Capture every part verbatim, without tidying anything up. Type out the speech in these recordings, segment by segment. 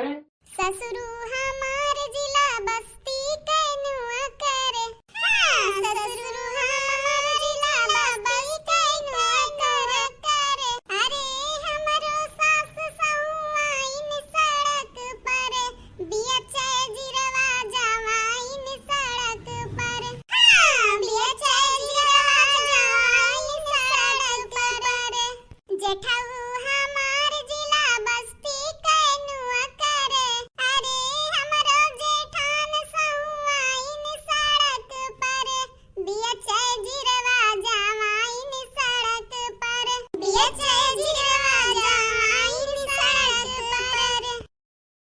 ससुरु हमार जिला बस्ती के नुआ करे। हाँ, ससुरु हमार जिला बस्ती के नुआ करे। अरे हमरो सास सहुआइन सड़क पर, बिया चैजिरवा जवाइन सड़क पर। हाँ, बिया चैजिरवा जवाइन सड़क पर। जेठऊ हमार जिला बस्ती के नुआ करे। अरे हमरो जेठान सहुआइन सड़क पर, बिया चैजिरवा जवाइन सड़क पर, बिया चैजिरवा जवाइन सड़क पर।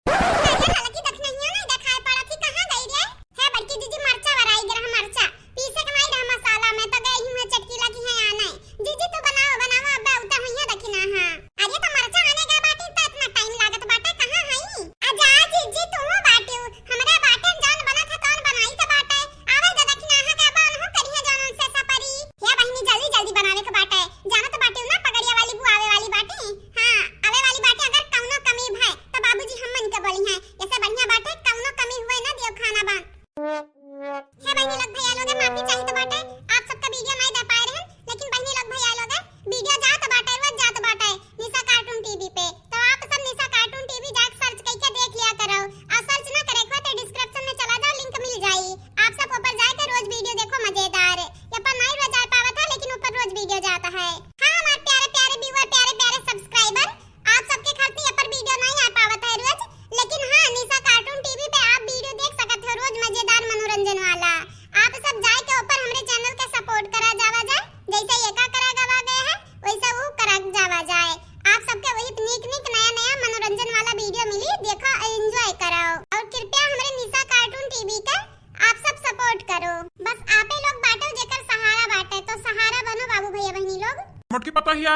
अरे ललकी दखिनहिया नहीं देखाई पड़त ही, कहाँ गई रे? हे बड़की जीजी, मरचा वराई गे रहा, मरचा पीसे के नहीं रहा मसाला में, तो गई हूँ चटकीला की है आने। जीजी तू बनाओ, बनाओ, अब उता हुई है दखिना। हाँ, अरे तो मरचा आने गए बाटी तो इतना टाइम लागत बाटे, कहाँ हई? आ जा जीजी, तू बाटियो, हमरा बाटे जौन बनत है तौन बनाई तो बाटे। आवे दे दखिना, हाँ के बान हो करी है जौन उनसे सपरी। हे बहिनी, जल्दी जल्दी बनावे के बाटे, जानत बाटियो ना पगड़िया वाली बुआ आवे वाली बाटी। हाँ, आवे वाली बाटे, अगर कौनो कमी भय तो बाबूजी हमन के बोली हैं। ऐसे बढ़िया बाटे, कौनो कमी हुए ना दियो खाना बन। हे बहिनी लोग भैया लोग, माफी चाहित बाटे, आप सबका वीडियो नहीं दे पाए रहन, लेकिन बहिनी लोग भैया लोग, वीडियो जात बाटे, रोज जात बाटे निशा कार्टून टीवी पे। तो आप सब निशा कार्टून टीवी जाके सर्च करके देख लिया करो, और सर्च ना करे को तो डिस्क्रिप्शन में चला जाओ, लिंक मिल जाई, आप सब ऊपर जाके रोज वीडियो देखो मजेदार। ये पर नहीं रोज आ पावत है, लेकिन ऊपर रोज वीडियो जाता है। हाँ हमारे प्यारे प्यारे व्यूअर, प्यारे प्यारे सब्सक्राइबर, आप सबके खातिर ये पर वीडियो नहीं आ पावत है रोज, लेकिन हाँ निशा कार्टून टीवी पे आप वीडियो देख सकत हो रोज मजेदार मनोरंजन वाला। आप सब जाए के ऊपर हमरे चैनल के सपोर्ट करा जावा जाए, जैसे ये का करा गवा गए है वैसे वो करा जावा जाए। आप सबके वही नीक नीक नया नया मनोरंजन वाला वीडियो मिली, देखो एंजॉय करो और कृपया हमरे निशा कार्टून टीवी के आप सब सपोर्ट करो। बस आपे लोग बाटो जेकर सहारा बाटे, तो सहारा बनो बाबू भैया बहिनी लोग। मोटकी पतहिया,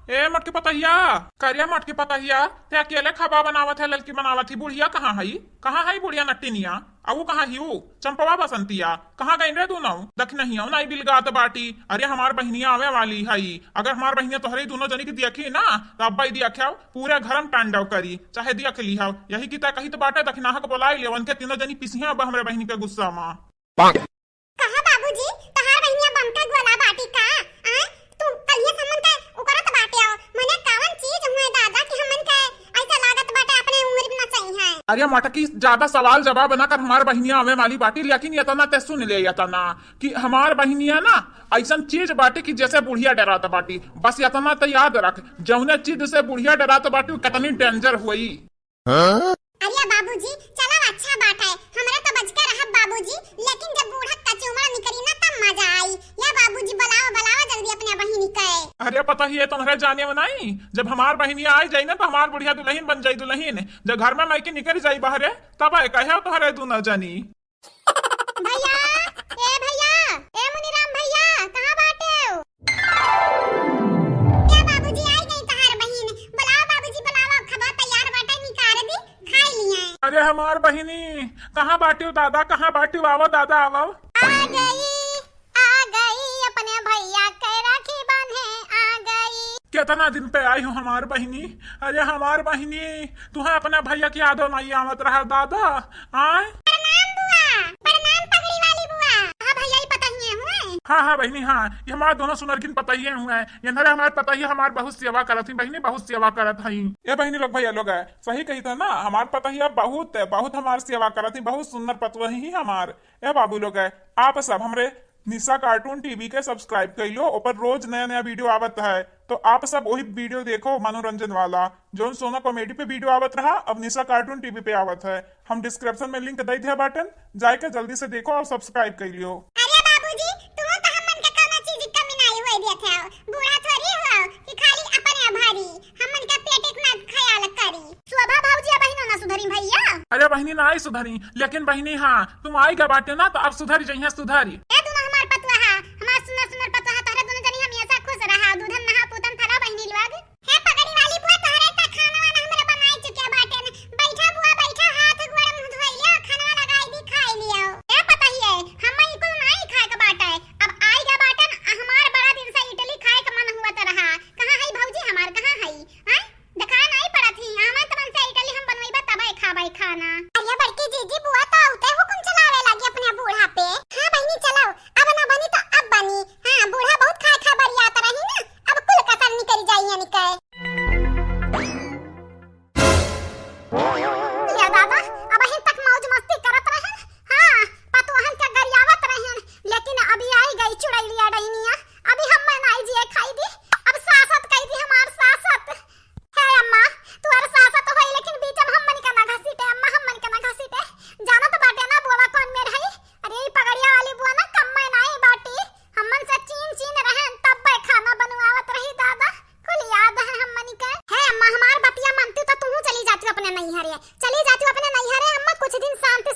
ए मोटकी पतहिया, करिया मोटकी पतहिया, ते अकेले खाबा बनावत है, ललकी बनावत ही, बुढ़िया कहाँ हई? कहाँ हई बुढ़िया नट्टिनिया? आ ऊ कहाँ ही ऊ? चंपवा बसंतिया, कहाँ गइन रे दुनौ? दखिनहिया नाई बिलगात बाटी। अरे हमार बहिनिया आवे वाली हई, अगर हमार बहिनिया तोहरे दुनो जनी के देखी ना, तो अब्बा ई देखिया पूरे घर में तांडव करी, चाहे देख लिहा। यही की तय कही तो बाटे, दखिनाहा के बोलाई लेवन के तीनों जनी पिसिया अब हमरे बहिनी के गुस्सा मा। कहा बाबूजी, तोहार बहिनिया बमका गोला बाटी का? आ? तू कलिया सम्मन का उकरत बाटे हो। मने कवन चीज हुए दादा कि हमन के ऐसा लागत बाटे अपने उम्र में चाहिए। अरे मटकी, ज्यादा सवाल जवाब ना कर, हमार बहिनिया आवे वाली बाटी, लेकिन इतना ते सुन ले, इतना कि हमार बहिनिया ना ऐसन चीज बाटी कि जैसे बुढ़िया डरात बाटी। बस इतना ते याद रख, जौने चीज से बुढ़िया डरात बाटी, वो कितनी डेंजर हुई। हाँ? अरे बाबूजी, चलो अच्छा बात है, हमरा तो बच के रहब बाबूजी, लेकिन जब बूढ़ा कचुमर निकली ना तब मजा आई। या बाबूजी, बुलाओ, बुलाओ जल्दी अपने बहिनी के। अरे पता ही है तुम्हारे जाने में नहीं, जब हमार बहिनी आई जाई ना तो हमार बुढ़िया दुल्हन बन जाई दुल्हन, जब घर में माई के निकल जाई बाहरे तब आए कहे तुम्हारे दोनों जनी। भैया, ए भैया, ए मुनीराम भैया, कहाँ बाटे हो? ए बाबूजी, आई गई तहार बहिन। बुलाओ बाबूजी, बुलाओ, खबा तैयार बाटे, निकार दी, खाई लिए। अरे हमार बहिनी, कहाँ बाटियो दादा, कहाँ बाटियो? आवो दादा, आवो। आ गई, आ गई, अपने भैया के राखी बांधे आ गई। कितना दिन पे आई हो हमार बहिनी। अरे हमार बहिनी, तुहा अपना भैया के यादो नहीं आवत रहा दादा। आय? प्रणाम बुआ, प्रणाम पगड़ी वाली बुआ। हाँ भैया, ई पतहिए हुए। हाँ, हाँ बहिनी, हाँ, ई हमार दोनों सुनरकिन पतहिए हुए। इन्हरे हमार पतहिए हमार बहुत सेवा करत ही बहिनी, बहुत सेवा करत हई। ए बहिनी लोग, भैया लोग, सही कही था ना, हमार पतहिया बहुत, बहुत हमार सेवा करत ही, बहुत सुंदर पतोही ही हमार। ए बाबू लोग, आप सब हमरे निशा कार्टून टीवी के subscribe कइलो, ऊपर रोज नया नया video आवत है, तो आप सब वही video देखो मनोरंजन वाला। जौन सोना comedy पे video आवत रहा, अब निशा कार्टून टीवी पे आवत है। हम description में link दे दिया बाटन, जाके जल्दी से देखो और subscribe कर लियो। अरे बाबूजी, तुम तो हमन के कौनो चीज की कमी नहीं हुए देत है, बूढ़ा थोड़ी हो कि खाली अपने भारी, हमन के पेट इतना ख्याल करी। शोभा भौजी बहिनो ना सुधरी भैया। अरे बहिनी ना आई सुधरी, लेकिन बहिनी हाँ, तुम आई गा बाटे ना तो अब सुधरी जइहे सुधरी। ए दोनों हमार पतुआ हा, हमार सुनर सुनर पतुआ हा, तोहरे दोनों जनी हमेशा खुश रहा, दूधन नहा पूतन फरा बहिनी लोग। हे पगड़ी वाली बुआ, तोहरे इतना खाना वाना हमरे बनाई चुके बाटे न। बैठा बुआ बैठा, हाथ गोड़ मुंह धोई लियो, खाना लगाई दी खाई लियो। ए पतहिए, हम ई कुल नाई खाए के बाटे, अब आई गा बाटे न, हमार बड़ा दिन से इडली खाए के मन हुआ त रहा। कहाँ है भौजी हमार, कहाँ है? हैं? देखा नहीं पड़त ही, आवे त मन से इडली हम बनवैबा तबे खा। नैहरे। चली जा तू अपने नैहरे अम्मा, कुछ दिन शांति